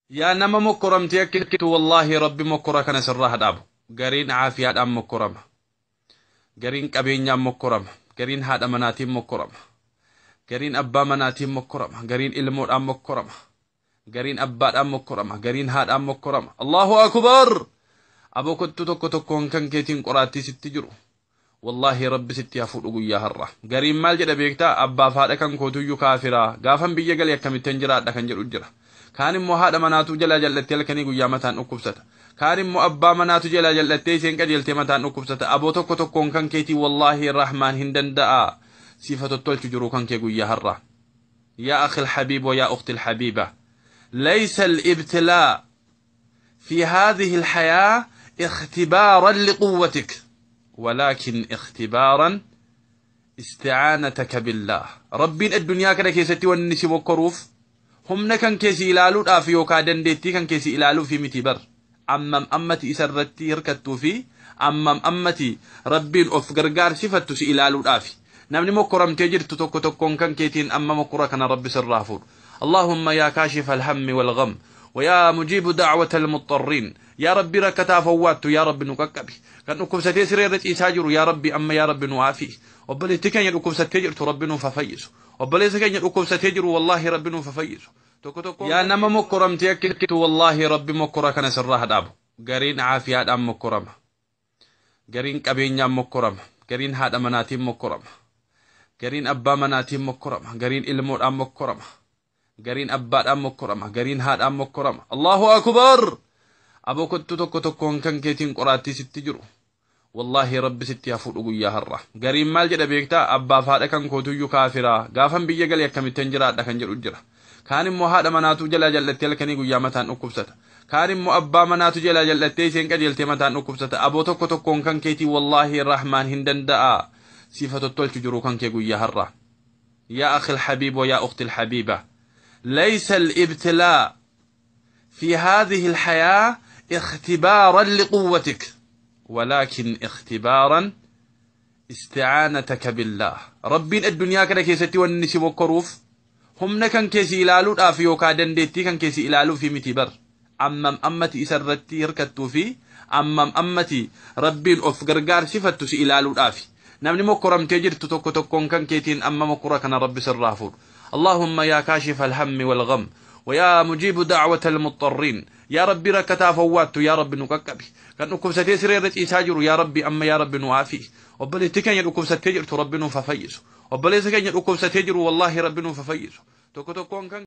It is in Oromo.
Yaa nama mokkoramtee akkitu wallaahi rabbi mokkora kana sirraa hadhaabu. Gariin caafiyaadhaan mokkorama. Gariin qabeenyaan mokkorama. Gariin haadha manaatiin mokkorama. Gariin abbaa manaatiin mokkorama. Gariin ilmoodhaan mokkorama. Gariin abbaadhaan mokkorama. Gariin haadhaan mokkorama. Allahu akbar! Aboo kottu tokko tokkoon kan keetiin qoraattii sitti jiru. Wallaahi rabbi sitti hafuudhu guyyaa har'a. Gariin maal jedha beektaa? Abbaaf haadha kan kootuyyuu kaafiraa. Gaafan biyya galee akkamittan jiraadha kan jedhu jira. Kaan immoo haadha manaatu jalaa jallattee halkanii guyyaa mataan dhukkubsata. Kaan immoo abbaa manaatu jalaa jallattee isheen qajeeltee mataan dhukkubsata. Aboo tokko tokkoon kan keetii wallaahi rahmaan hin danda'a. Siifa tottolchu jiru kan kee guyyaa har'a. Yaa akhi alhabiib wa yaa ukhti alhabiiba. ليس الابتلاء في هذه الحياة اختبارا لقوتك ولكن اختبارا استعانتك بالله. ربين الدنيا كده كيستي والنسي وكروف هم كان كيسي إلالو في يوكا دندتي كان كيسي إلالو في متبر أمام أمتي إسرتي ركتو في أمام أمتي ربين أوف غرغار صفتو سي إلالو في نمني مكرم تجرت توكو توكون كان كيتين أما مكرا كان ربي سرافور. اللهم يا كاشف الهم والغم ويا مجيب دعوة المضطرين يا ربي ركتا فوات يا ربي نككبي كان نكبستي سريرت إساجر يا ربي أما يا ربي نعافي وبلي كان يركبستي جرت ربي نففيس وبلي كان يركبستي جر والله ربي نففيس يا نما مكرمتي أكيد والله ربي مكرا كان سراها دابو. قرين عافيات أم مكرمة. قرين قبين مكرمة. قرين هاد مناتي مكرمة. قرين أبا مناتي مكرمة. قرين إلمور أم مكرمة. Gariin abbaadhaan mokkorama. Gariin haadhaan mokkorama. Allahu akbar! Aboo kottu tokko tokkoon kan keetiin qoraattii sitti jiru. Wallaahi rabbi sitti hafuudhu guyyaa har'a. Gariin maal jedha beektaa? Abbaaf haadha kan kootuyyuu kaafiraa. Gaafan biyya galee akkamittan jiraadha kan jedhu jira. Kaan immoo haadha manaatu jalaa jallattee halkanii guyyaa mataan dhukkubsata. Kaan immoo abbaa manaatu jalaa jallattee isheen qajeeltee mataan dhukkubsata. Aboo tokko tokkoon kan keetii wallaahi rahmaan hin danda'a. Siifa tottolchu jiru kan kee guyyaa har'a. Yaa akhi alhabiib wa yaa ukhti alhabiiba. ليس الابتلاء في هذه الحياة اختبارا لقوتك ولكن اختبارا استعانتك بالله. ربين الدنيا كده كيستي والنسي وكروف هم كان كيسي إلالو في يوكا دندتي كان كيسي إلالو في متبر أمام أمتي إسرتي ركتو في أمام أمتي ربين أوف غرغار صفتو سي إلالو في نمني مكرم تجرت توكو توكون كان كيتين أما مكرا كان ربي سرافور. اللهم يا كاشف الهم والغم ويا مجيب دعوة المضطرين يا ربي ركتا فوات يا ربي نككبي كان نكبستي سريرت إساجر يا ربي أما يا ربي نعافي وبلي كان يركبستي جرت ربي نففيس وبلي كان يركبستي جر والله ربي نففيس توكو توكون كان.